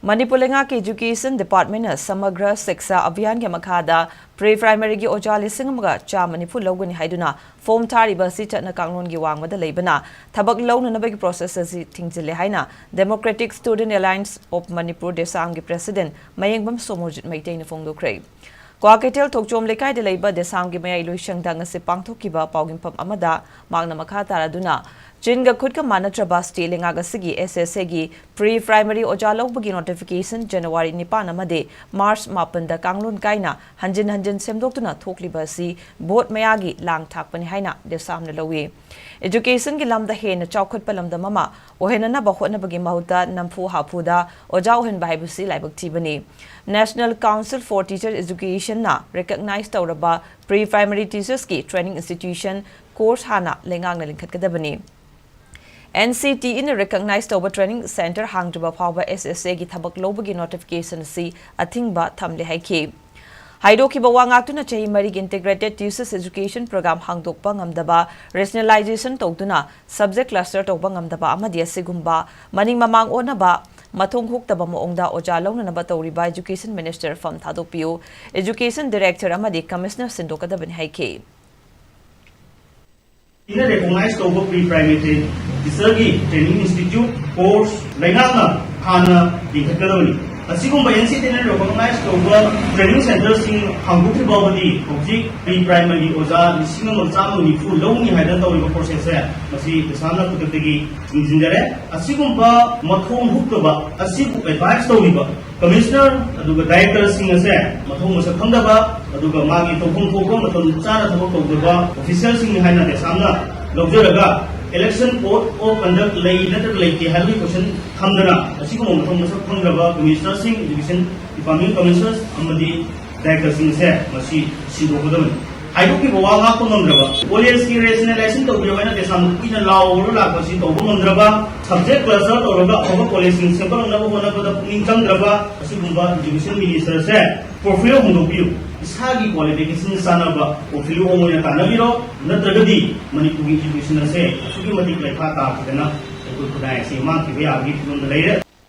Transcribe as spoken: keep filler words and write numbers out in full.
ꯃꯅꯤꯄꯨꯔ ꯂꯩꯉꯥꯛꯀꯤ Education Department ꯅ ꯁꯃꯒ꯭ꯔ ꯁꯤꯛꯁꯥ ꯑꯚꯤꯌꯥꯟꯒꯤ ꯃꯈꯥꯗ ꯄ꯭ꯔꯤ ꯄ꯭ꯔꯥꯏꯃꯔꯤꯒꯤ ꯑꯣꯖꯥ ꯂꯤꯁꯤꯡ ꯑꯃꯒ ꯆꯥꯝꯃ ꯅꯤꯐꯨ ꯂꯧꯒꯅꯤ ꯍꯥꯏꯗꯨꯅ ꯐꯣꯝ ꯊꯥꯔꯤꯕ ꯑꯁꯤ ꯆꯠꯅ ꯀꯥꯡꯂꯣꯟꯒꯤ ꯋꯥꯡꯃꯗ ꯂꯩꯕꯅ ꯊꯕꯛ ꯂꯧꯅꯅꯕꯒꯤ ꯄ꯭ꯔꯣꯁꯦꯁ ꯑꯁꯤ ꯊꯤꯡꯖꯤꯜꯂꯦ ꯍꯥꯏꯅ Democratic Student Alliance of Manipur, ꯗꯦꯁꯥꯝꯒꯤ ꯄ꯭ꯔꯦꯁꯤꯗꯦꯟꯠ ꯃꯌꯦꯡꯕꯝ ꯁꯣꯃꯣꯔꯖꯤꯠ ꯃꯩꯇꯩꯅ ꯐꯣꯡꯗꯣꯛꯈ꯭ꯔꯦ꯫ ꯀ꯭ꯋꯥꯀꯩꯊꯦꯜ ꯊꯣꯛꯆꯣꯝ ꯂꯩꯀꯥꯏꯗ ꯂꯩꯕ ꯗꯦꯁꯥꯝꯒꯤ ꯃꯌꯥꯏ ꯂꯣꯏꯁꯪꯗ ꯉꯁꯤ ꯄꯥꯡꯊꯣꯛꯈꯤꯕ ꯄꯥꯎꯗꯝꯐꯝ ꯑꯃꯗ ꯃꯍꯥꯛꯅ ꯃꯈꯥ ꯇꯥꯔꯗꯨꯅ ꯆꯤꯟꯒ ꯈꯨꯠꯀ ꯃꯥꯟꯅꯗ꯭ꯔꯕ ꯁ꯭ꯇꯦꯠ ꯂꯩꯉꯥꯛ ꯑꯁꯤꯒꯤ S S A ꯒꯤ ꯄ꯭ꯔꯤ ꯄ꯭ꯔꯥꯏꯃꯔꯤ ꯑꯣꯖꯥ ꯂꯧꯕꯒꯤ ꯅꯣꯇꯤꯐꯤꯀꯦꯁꯟ ꯖꯅꯋꯥꯔꯤ ꯅꯤꯄꯥꯟ ꯑꯃꯗꯤ ꯃꯥꯔꯆ ꯃꯥꯄꯟꯗ ꯀꯥꯡꯂꯣꯟ ꯀꯥꯏꯅ ꯍꯟꯖꯤꯟ ꯍꯟꯖꯤꯟ ꯁꯦꯝꯗꯣꯛꯇꯨꯅ ꯊꯣꯛꯂꯤꯕ ꯑꯁꯤ ꯚꯣꯠ ꯃꯌꯥꯒꯤ ꯂꯥꯡ ꯊꯥꯛꯄꯅꯤ ꯍꯥꯏꯅ ꯗꯦꯁꯥꯝꯅ ꯂꯧꯏ꯫ Education ꯒꯤ ꯂꯝꯗ ꯍꯦꯟꯅ ꯆꯥꯎꯈꯠꯄ ꯂꯝꯗꯝ ꯑꯃ ꯑꯣꯏꯍꯟꯅꯅꯕ ꯍꯣꯠꯅꯕꯒꯤ ꯃꯍꯨꯠꯇ ꯅꯝꯐꯨ ꯍꯥꯐꯨꯗ ꯑꯣꯖꯥ ꯑꯣꯏꯍꯟꯕ ꯍꯥꯏꯕꯁꯤ ꯂꯥꯏꯕꯛ ꯊꯤꯕꯅꯤ꯫ National Council for Teacher Education ꯅ recognize ꯇꯧꯔꯕ ꯄ꯭ꯔꯤ ꯄ꯭ꯔꯥꯏꯃꯔꯤ ꯇꯤꯆꯔꯁꯀꯤ ꯇ꯭ꯔꯦꯅꯤꯡ ꯏꯟꯁꯇꯤꯇ꯭ꯌꯨꯁꯟ ꯀꯣꯔꯁ ꯍꯥꯟꯅ ꯂꯩꯉꯥꯛꯅ ꯂꯤꯡꯈꯠꯀꯗꯕꯅꯤ꯫ N C T E ꯅ recognize ꯇꯧꯕ ꯇ꯭ꯔꯦꯅꯤꯡ ꯁꯦꯟꯇꯔ ꯍꯥꯡꯗ꯭ꯔꯤꯕ ꯐꯥꯎꯕ S S A ꯒꯤ ꯊꯕꯛ ꯂꯧꯕꯒꯤ ꯅꯣꯇꯤꯐꯤꯀꯦꯁꯟ ꯑꯁꯤ ꯑꯊꯤꯡꯕ ꯊꯝꯂꯦ ꯍꯥꯏꯈꯤ꯫ ꯍꯥꯏꯗꯣꯛꯈꯤꯕ ꯋꯥ ꯉꯥꯛꯇꯨꯅ ꯆꯍꯤ ꯃꯔꯤꯒꯤ Integrated Teachers Education Program ꯍꯥꯡꯗꯣꯛꯄ ꯉꯝꯗꯕ, ꯔꯦꯁꯅꯦꯂꯥꯏꯖꯦꯁꯟ ꯇꯧꯗꯨꯅ ꯁꯕꯖꯦꯛ ꯀ꯭ꯂꯁꯇꯔ ꯇꯧꯕ ꯉꯝꯗꯕ ꯑꯃꯗꯤ ꯑꯁꯤꯒꯨꯝꯕ ꯃꯅꯤꯡ ꯃꯃꯥꯡ ꯑꯣꯟꯅꯕ, ꯃꯊꯣꯡ ꯍꯨꯛꯇꯕ ꯃꯑꯣꯡꯗ ꯑꯣꯖꯥ ꯂꯧꯅꯅꯕ ꯇꯧꯔꯤꯕ Education Minister ꯐꯝ ꯊꯥꯗꯣꯛꯄꯤꯌꯨ, Education Director ꯑꯃꯗꯤ Commissioner ꯁꯤꯟꯗꯣꯛꯀꯗꯕꯅꯤ ꯍꯥꯏꯈꯤ꯫ ꯏꯅ ꯔꯦꯀꯣꯒꯅꯥꯏꯖ ꯇꯧꯕ ꯄ꯭ꯔꯤ ꯄ꯭ꯔꯥꯏꯃꯔꯤ ꯇꯤꯆꯔꯒꯤ ꯇ꯭ꯔꯦꯅꯤꯡ ꯏꯟꯁꯇꯤꯇ꯭ꯌꯨꯠ ꯀꯣꯔꯁ ꯂꯩꯉꯥꯛꯅ ꯍꯥꯟꯅ ꯂꯤꯡꯈꯠꯀꯗꯕꯅꯤ꯫ ꯑꯁꯤꯒꯨꯝꯕ N C T E ꯅ ꯔꯦꯀꯣꯒꯅꯥꯏꯖ ꯇꯧꯕ ꯇ꯭ꯔꯦꯅꯤꯡ ꯁꯦꯟꯇꯔꯁꯤꯡ ꯍꯥꯡꯗꯣꯛꯇ꯭ꯔꯤ ꯐꯥꯎꯕꯗꯤ ꯍꯧꯖꯤꯛ ꯄ꯭ꯔꯤ ꯄ꯭ꯔꯥꯏꯃꯔꯤ ꯑꯣꯖꯥ ꯂꯤꯁꯤꯡ ꯑꯃ ꯆꯥꯝꯃ ꯅꯤꯐꯨ ꯂꯧꯅꯤ ꯍꯥꯏꯗꯅ ꯇꯧꯔꯤꯕ ꯄ꯭ꯔꯣꯁꯦꯁꯁꯦ ꯃꯁꯤ ꯗꯦꯁꯥꯝꯅ ꯈꯨꯗꯛꯇꯒꯤ ꯊꯤꯡꯖꯤꯟꯖꯔꯦ꯫ ꯑꯁꯤꯒꯨꯝꯕ ꯃꯊꯣꯡ ꯍꯨꯛꯇꯕ ꯑꯁꯤꯕꯨ ꯑꯦꯗꯚꯥꯏꯁ ꯇꯧꯔꯤꯕ ꯀꯃꯤꯁꯅꯔ ꯑꯗꯨꯒ ꯗꯥꯏꯔꯦꯛꯇꯔꯁꯤꯡ ꯑꯁꯦ ꯃꯊꯧ ꯃꯁꯛ ꯈꯪꯗꯕ ꯑꯗꯨꯒ ꯃꯥꯒꯤ ꯇꯧꯐꯝ ꯊꯣꯛꯄ ꯃꯇꯝ ꯆꯥꯅ ꯊꯕꯛ ꯇꯧꯗꯕ ꯑꯣꯐꯤꯁꯤꯌꯦꯜꯁꯤꯡꯅꯤ ꯍꯥꯏꯅ ꯗꯦꯁꯥꯝꯅ ꯂꯧꯖꯔꯒ election code of conduct ꯂꯩ ꯅꯠꯇ꯭ꯔꯒ ꯂꯩꯇꯦ ꯍꯥꯏꯕꯒꯤ ꯀꯣꯏꯁꯟ ꯊꯝꯗꯅ ꯑꯁꯤꯒꯨꯝꯕ ꯃꯊꯧ ꯃꯁꯛ ꯈꯪꯗ꯭ꯔꯕ ꯀꯃꯤꯁꯅꯔꯁꯤꯡ, ꯏꯗꯨꯀꯦꯁꯟ ꯗꯤꯄꯥꯔꯠꯃꯦꯟ ꯀꯃꯤꯁꯅꯔꯁ ꯑꯃꯗꯤ ꯗꯥꯏꯔꯦꯛꯇꯔꯁꯤꯡ ꯑꯁꯦ ꯃꯁꯤ ꯁꯤꯟꯗꯣꯛꯀꯗꯕꯅꯤ꯫ ꯍꯥꯏꯗꯣꯛꯈꯤꯕ ꯋꯥ ꯉꯥꯛꯄ ꯉꯝꯗ꯭ꯔꯕ, ꯀꯣꯂꯦꯖꯀꯤ ꯔꯦꯁꯅꯦꯂꯥꯏꯖꯦꯁꯟ ꯇꯧꯕꯤꯌꯣ ꯍꯥꯏꯅ ꯗꯦꯁꯥꯝꯗ ꯀꯨꯏꯅ ꯂꯥꯎꯔꯒ ꯂꯥꯛꯄꯁꯤ ꯇꯧꯕ ꯉꯝꯗ꯭ꯔꯕ, ꯁꯕꯖꯦꯛ ꯀ꯭ꯂꯁꯇꯔ ꯇꯧꯔꯒ ꯑꯐꯕ ꯀꯣꯂꯦꯖꯁꯤꯡ ꯁꯦꯝꯒꯠꯂꯛꯅꯕ ꯍꯣꯠꯅꯕꯗ ꯄꯨꯛꯅꯤꯡ ꯆꯪꯗ꯭ꯔꯕ ꯑꯁꯤꯒꯨꯝꯕ ꯏꯗꯨꯀꯦꯁꯟ ꯃꯤꯅꯤꯁꯇꯔꯁꯦ ꯄ꯭ꯔꯣꯐꯥꯏꯜ ꯍꯣꯡꯗꯣꯛꯄꯤꯌꯨ꯫ ꯏꯁꯥꯒꯤ ꯀ꯭ꯋꯥꯂꯤꯐꯤꯀꯦꯁꯟ ꯆꯥꯟꯅꯕ ꯄ꯭ꯔꯣꯐꯥꯏꯜ ꯑꯃ ꯑꯣꯏꯅ ꯇꯥꯟꯅꯕꯤꯔꯣ, ꯅꯠꯇ꯭ꯔꯒꯗꯤ ꯃꯅꯤꯄꯨꯔꯒꯤ ꯏꯗꯨꯀꯦꯁꯟ ꯑꯁꯦ ꯑꯁꯨꯛꯀꯤ ꯃꯇꯤꯛ ꯂꯩꯈꯥ ꯇꯥꯈꯤꯗꯅ ꯑꯩꯈꯣꯏ ꯈꯨꯟꯅꯥꯏ ꯑꯁꯤ ꯃꯥꯡꯈꯤꯕ ꯌꯥꯕꯒꯤ ꯐꯤꯕꯝꯗ ꯂꯩꯔꯦ꯫